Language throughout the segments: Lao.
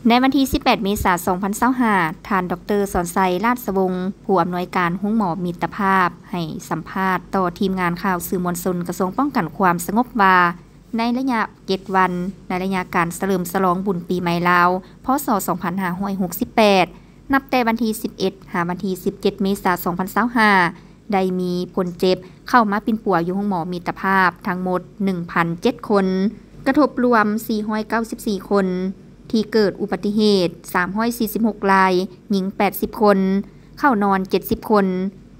ໃນວັນທີສິບແປດ ເມສາ ສອງພັນຊາວຫ້າ ທ່ານ ດອກເຕີ ສອນໄຊ ລາດສະວົງ ຜູ້ອຳນວຍການໂຮງໝໍມິດຕະພາບ ໃຫ້ສຳພາດຕໍ່ທີມງານຂ່າວສື່ມວນຊົນກະຊວງປ້ອງກັນຄວາມສະຫງົບວ່າ ໃນໄລຍະເຈັດວັນ ໃນໄລຍະການສະເຫຼີມສະຫຼອງບຸນປີໃໝ່ລາວ ພ.ສ. ສອງພັນຫ້າຮ້ອຍຫົກສິບແປດ ນັບແຕ່ວັນທີສິບເອັດ ຫາວັນທີສິບເຈັດ ເມສາ ສອງພັນຊາວຫ້າ ໄດ້ມີຄົນເຈັບເຂົ້າມາປິ່ນປົວຢູ່ໂຮງໝໍມິດຕະພາບທັງໝົດ ໜຶ່ງພັນເຈັດຄົນ, ກະທົບລວມ ສີ່ຮ້ອຍເກົ້າສິບສີ່ຄົນ, ທີ່ເກີດອຸບັດຕິເຫດ ສາມຮ້ອຍສີ່ສິບຫົກລາຍ, ຍິງ ແປດສິບຄົນ, ເຂົ້ານອນ ເຈັດສິບຄົນ,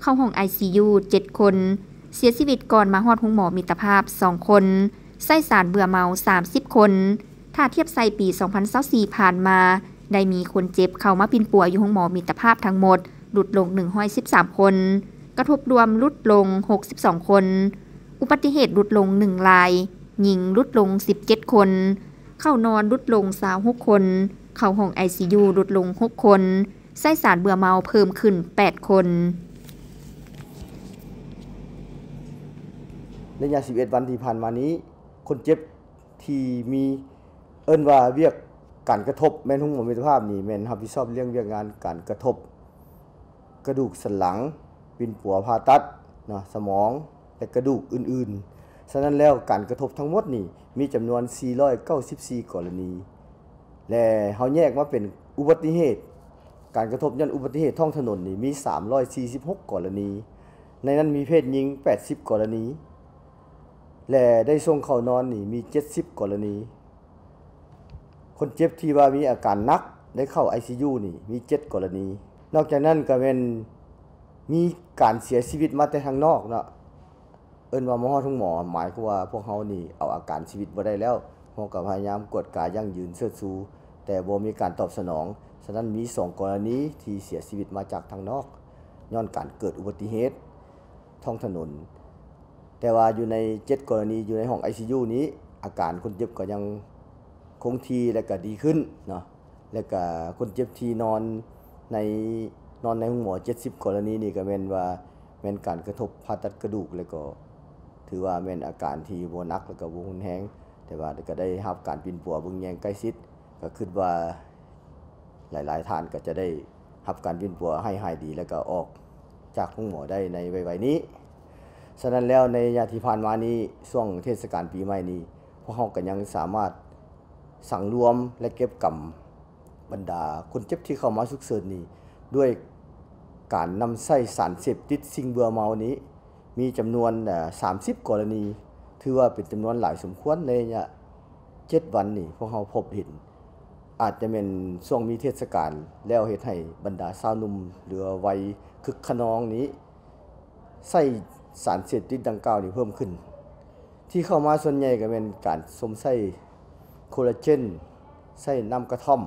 ເຂົ້າຫ້ອງ ໄອຊີຢູ ເຈັດຄົນ, ເສຍຊີວິດກ່ອນມາຮອດໂຮງໝໍມິດຕະພາບ ສອງຄົນ, ໃຊ້ສານເບື່ອເມົາ ສາມສິບຄົນ. ຖ້າທຽບໃສ່ປີ ສອງພັນຊາວສີ່ ຜ່ານມາ, ໄດ້ມີຄົນເຈັບເຂົ້າມາປິ່ນປົວຢູ່ໂຮງໝໍມິດຕະພາບທັງໝົດ ຫຼຸດລົງ ໜຶ່ງຮ້ອຍສິບສາມຄົນ, ກະທົບລວມຫຼຸດລົງ ຫົກສິບສອງຄົນ, ອຸບັດຕິເຫດຫຼຸດລົງ ໜຶ່ງລາຍ, ຍິງຫຼຸດລົງ ສິບເຈັດຄົນ, ເຂົ້ານອນຫຼຸດລົງ ຊາວຫົກຄົນ, ເຂົ້າຫ້ອງ ໄອຊີຢູ ຫຼຸດລົງ ຫົກຄົນ, ໃຊ້ສານເບື່ອເມົາເພີ່ມຂຶ້ນ ແປດຄົນ. ໄລຍະສິບເອັດວັນທີ່ຜ່ານມານີ້ ຄົນເຈັບທີ່ມີ ເອີ້ນວ່າວຽກການກະທົບ ແມ່ນໂຮງໝໍມິດຕະພາບນີ້ແມ່ນຮັບຜິດຊອບເລື່ອງວຽກງານການກະທົບກະດູກສັນຫຼັງ, ປິ່ນປົວ, ຜ່າຕັດເນາະ, ສະໝອງ ແລະ ກະດູກອື່ນໆ. ສະນັ້ນແລ້ວ ການກະທົບທັງໝົດນີ້ມີຈຳນວນ ສີ່ຮ້ອຍເກົ້າສິບສີ່ ກໍລະນີ ແລະ ເຮົາແຍກມາເປັນອຸບັດຕິເຫດ, ການກະທົບຍ້ອນອຸບັດຕິເຫດທ້ອງຖະໜົນນີ້ມີ ສາມຮ້ອຍສີ່ສິບຫົກ ກໍລະນີ, ໃນນັ້ນມີເພດຍິງ ແປດສິບ ກໍລະນີ ແລະ ໄດ້ສົ່ງເຂົ້ານອນນີ້ມີ ເຈັດສິບ ກໍລະນີ. ຄົນເຈັບທີ່ວ່າມີອາການໜັກໄດ້ເຂົ້າ ໄອຊີຢູ ນີ້ມີ ເຈັດ ກໍລະນີ. ນອກຈາກນັ້ນກໍແມ່ນມີການເສຍຊີວິດມາແຕ່ທາງນອກເນາະ, ເອີ້ນວ່າມາຮອດໂຮງໝໍ ໝາຍຄວາມວ່າພວກເຮົານີ້ເອົາອາການຊີວິດບໍ່ໄດ້ແລ້ວ, ເຮົາກໍພະຍາຍາມກວດກາຢັ້ງຢືນເຊີດຊູ, ແຕ່ບໍ່ມີການຕອບສະໜອງ. ສະນັ້ນມີ ສອງ ກໍລະນີທີ່ເສຍຊີວິດມາຈາກທາງນອກ ຍ້ອນການເກີດອຸບັດຕິເຫດທ້ອງຖະໜົນ. ແຕ່ວ່າຢູ່ໃນ ເຈັດ ກໍລະນີ ຢູ່ໃນຫ້ອງ ໄອຊີຢູ ນີ້ ອາການຄົນເຈັບກໍຍັງຄົງທີ່ ແລະ ກໍດີຂຶ້ນເນາະ, ແລະ ກໍຄົນເຈັບທີ່ນອນໃນ ນອນໃນໂຮງໝໍ ເຈັດສິບ ກໍລະນີນີ້ ກໍແມ່ນວ່າແມ່ນການກະທົບຜ່າຕັດກະດູກ ແລ້ວກໍຖືວ່າແມ່ນອາການທີ່ບໍ່ໜັກ ແລ້ວກໍບໍ່ຮຸນແຮງ, ແຕ່ວ່າກໍໄດ້ຮັບການປິ່ນປົວເບິ່ງແຍງໃກ້ຊິດ, ກໍຄິດວ່າ ຫຼາຍໆທ່ານກໍຈະໄດ້ຮັບການປິ່ນປົວໃຫ້ຫາຍດີ ແລ້ວກໍອອກຈາກໂຮງໝໍໄດ້ໃນໄວໆນີ້. ສະນັ້ນແລ້ວ ໃນໄລຍະທີ່ຜ່ານມານີ້ ຊ່ວງເທດສະການປີໃໝ່ນີ້ ພວກເຮົາກໍຍັງສາມາດສັງລວມ ແລະ ເກັບກຳບັນດາຄົນເຈັບທີ່ເຂົ້າມາສຸກເສີນນີ້ ດ້ວຍການນຳໃຊ້ສານເສບຕິດສິ່ງເບື່ອເມົານີ້ ມີຈຳນວນ ເອີ່ ສາມສິບ ກໍລະນີ, ຖືວ່າເປັນຈຳນວນຫຼາຍສົມຄວນໃນໄລຍະເຈັດວັນນີ້ ພວກເຮົາພົບເຫັນ. ອາດຈະແມ່ນຊ່ວງມີເທດສະການ ແລ້ວເຮັດໃຫ້ບັນດາຊາວໜຸ່ມ ຫຼືວ່າໄວຄຶກຂະນອງນີ້ ໃຊ້ສານເສບຕິດດັ່ງກ່າວນີ້ເພີ່ມຂຶ້ນ. ທີ່ເຂົ້າມາສ່ວນໃຫຍ່ກໍແມ່ນການຊົມໃຊ້ໂຄລາເຈນ, ໃຊ້ນ້ຳກະທ່ອມ,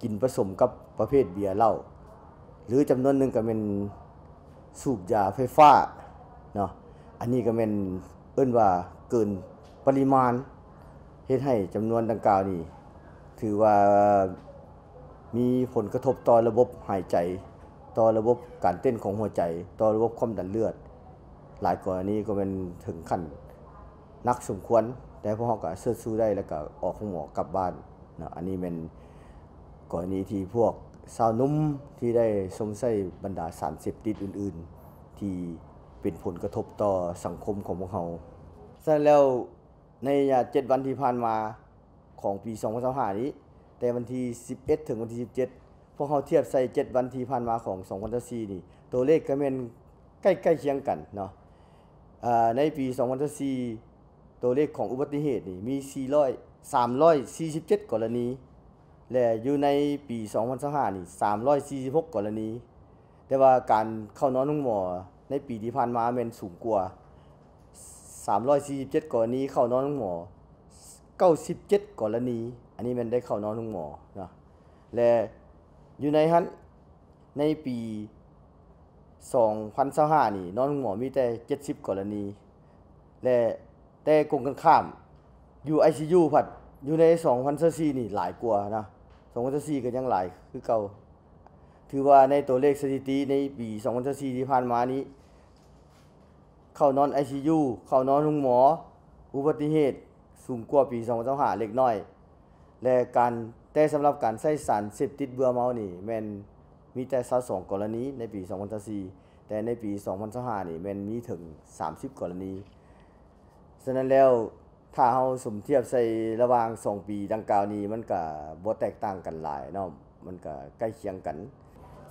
ກິນປະສົມກັບປະເພດເບຍເຫຼົ້າ ຫຼືຈຳນວນໜຶ່ງກໍແມ່ນສູບຢາໄຟຟ້າເນາະ. ອັນນີ້ກໍແມ່ນເອີ້ນວ່າເກີນປະລິມານ, ເຮັດໃຫ້ຈຳນວນດັ່ງກ່າວນີ້ ຖືວ່າມີຜົນກະທົບຕໍ່ລະບົບຫາຍໃຈ, ຕໍ່ລະບົບການເຕັ້ນຂອງຫົວໃຈ, ຕໍ່ລະບົບຄວາມດັນເລືອດ. ຫຼາຍກໍລະນີກໍແມ່ນເຖິງຂັ້ນໜັກສົມຄວນ, ແຕ່ພວກເຮົາກໍເຊີດຊູໄດ້ ແລ້ວກໍອອກໂຮງໝໍກັບບ້ານເນາະ. ອັນນີ້ແມ່ນ ກໍລະນີທີ່ພວກຊາວໜຸ່ມທີ່ໄດ້ຊົມໃຊ້ບັນດາສານເສບຕິດອື່ນໆ ທີ່ເປັນຜົນກະທົບຕໍ່ສັງຄົມຂອງພວກເຮົາ. ສະນັ້ນແລ້ວ ໃນໄລຍະເຈັດວັນທີ່ຜ່ານມາຂອງປີສອງພັນຊາວຫ້ານີ້, ແຕ່ວັນທີສິບເອັດ ເຖິງວັນທີສິບເຈັດ, ພວກເຮົາທຽບໃສ່ເຈັດວັນທີ່ຜ່ານມາຂອງສອງພັນຊາວສີ່ນີ້, ຕົວເລກກໍແມ່ນໃກ້ໆຄຽງກັນເນາະ. ເອີ່ ໃນປີສອງພັນຊາວສີ່ ຕົວເລກຂອງອຸບັດຕິເຫດນີ້ມີສີ່ຮ້ອຍ ສາມຮ້ອຍສີ່ສິບເຈັດກໍລະນີ ແລະ ຢູ່ໃນປີສອງພັນຊາວຫ້ານີ້ ສາມຮ້ອຍສີ່ສິບຫົກກໍລະນີ. ແຕ່ວ່າການເຂົ້ານອນໂຮງໝໍໃນປີທີ່ຜ່ານມາແມ່ນສູງກວ່າ ສາມຮ້ອຍສີ່ສິບເຈັດກໍລະນີ, ເຂົ້ານອນໂຮງໝໍເກົ້າສິບເຈັດກໍລະນີ, ອັນນີ້ແມ່ນໄດ້ເຂົ້ານອນໂຮງໝໍເນາະ. ແລະ ຢູ່ໃນຫັ້ນ ໃນປີສອງພັນຊາວຫ້ານີ້ ນອນໂຮງໝໍມີແຕ່ເຈັດສິບກໍລະນີ ແລະ ແຕ່ກົງກັນຂ້າມ ຢູ່ໄອຊີຢູພັດ ຢູ່ໃນສອງພັນຊາວສີ່ນີ້ຫຼາຍກວ່ານະ, ສອງພັນຊາວສີ່ກໍຍັງຫຼາຍຄືເກົ່າ. ຖືວ່າໃນຕົວເລກສະຖິຕິໃນປີສອງພັນຊາວສີ່ທີ່ຜ່ານມານີ້ ເຂົ້ານອນໄອຊີຢູ, ເຂົ້ານອນໂຮງໝໍ, ອຸບັດຕິເຫດສູງກວ່າປີສອງພັນຊາວຫ້າເລັກນ້ອຍ ແລະ ການ ແຕ່ສຳລັບການໃຊ້ສານເສບຕິດເບື່ອເມົານີ້ ແມ່ນມີແຕ່ຊາວສອງກໍລະນີໃນປີສອງພັນຊາວສີ່ ແຕ່ໃນປີສອງພັນຊາວຫ້ານີ້ ແມ່ນມີເຖິງສາມສິບກໍລະນີ. ສະນັ້ນແລ້ວ ຖ້າເຮົາສົມທຽບໃສ່ລະຫວ່າງສອງປີດັ່ງກ່າວນີ້ ມັນກະບໍ່ແຕກຕ່າງກັນຫຼາຍເນາະ, ມັນກະໃກ້ຄຽງກັນ.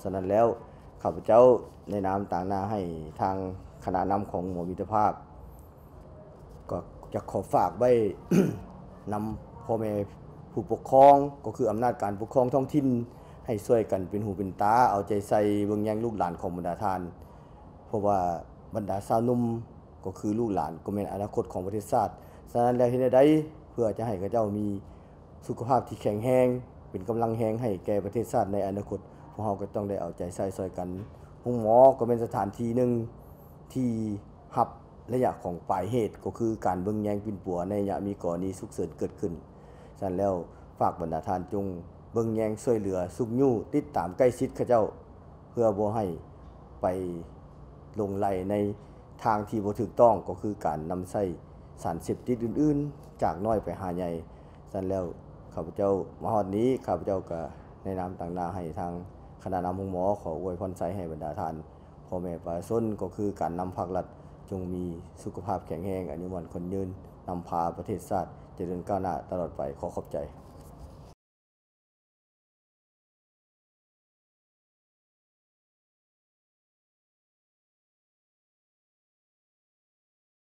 ສະນັ້ນແລ້ວ ຂ້າພະເຈົ້າໃນນາມຕາງໜ້າໃຫ້ທາງຄະນະນຳຂອງໝໍມິດຕະພາບ ກໍຢາກຂໍຝາກໄວ້ ນຳພໍ່ແມ່ຜູ້ປົກຄອງ ກໍຄືອຳນາດການປົກຄອງທ້ອງຖິ່ນ ໃຫ້ຊ່ວຍກັນເປັນຫູເປັນຕາ ເອົາໃຈໃສ່ເບິ່ງແຍງລູກຫຼານຂອງບັນດາທ່ານ ເພາະວ່າບັນດາຊາວໜຸ່ມ ກໍຄືລູກຫຼານ ກໍແມ່ນອະນາຄົດຂອງປະເທດຊາດ. ສະນັ້ນແລ້ວ ເຮັດແນວໃດເພື່ອຈະໃຫ້ເຂົາເຈົ້າມີສຸຂະພາບທີ່ແຂງແຮງ ເປັນກຳລັງແຮງໃຫ້ແກ່ປະເທດຊາດໃນອະນາຄົດ, ພວກເຮົາກໍຕ້ອງໄດ້ເອົາໃຈໃສ່ຊ່ອຍກັນ. ໂຮງໝໍກໍແມ່ນສະຖານທີ່ໜຶ່ງທີ່ຮັບໄລຍະຂອງປາຍເຫດ ກໍຄືການເບິ່ງແຍງປິ່ນປົວໃນໄລຍະມີກໍລະນີສຸກເສີນເກີດຂຶ້ນ. ສະນັ້ນແລ້ວ ຝາກບັນດາທ່ານຈົ່ງເບິ່ງແຍງຊ່ວຍເຫຼືອຊຸກຍູ້ ຕິດຕາມໃກ້ຊິດເຂົາເຈົ້າ ເພື່ອບໍ່ໃຫ້ໄປຫຼົງໄຫຼໃນທາງທີ່ບໍ່ຖືກຕ້ອງ ກໍຄືການນຳໃຊ້ສານເສບຕິດອື່ນໆ ຈາກນ້ອຍໄປຫາໃຫຍ່. ສະນັ້ນແລ້ວ ຂ້າພະເຈົ້າມາຮອດນີ້ ຂ້າພະເຈົ້າກະໃນນາມຕາງໜ້າໃຫ້ທາງຄະນະນຳໂຮງໝໍ ຂໍອວຍພອນໄຊໃຫ້ບັນດາທ່ານພໍ່ແມ່ປະຊາຊົນ ກໍຄືການນຳພາກລັດ ຈົ່ງມີສຸຂະພາບແຂງແຮງ ອາຍຸໝັ້ນຂວັນຍືນ ນຳພາປະເທດຊາດຈະເລີນກ້າວໜ້າຕະຫຼອດໄປ. ຂໍຂອບໃຈ.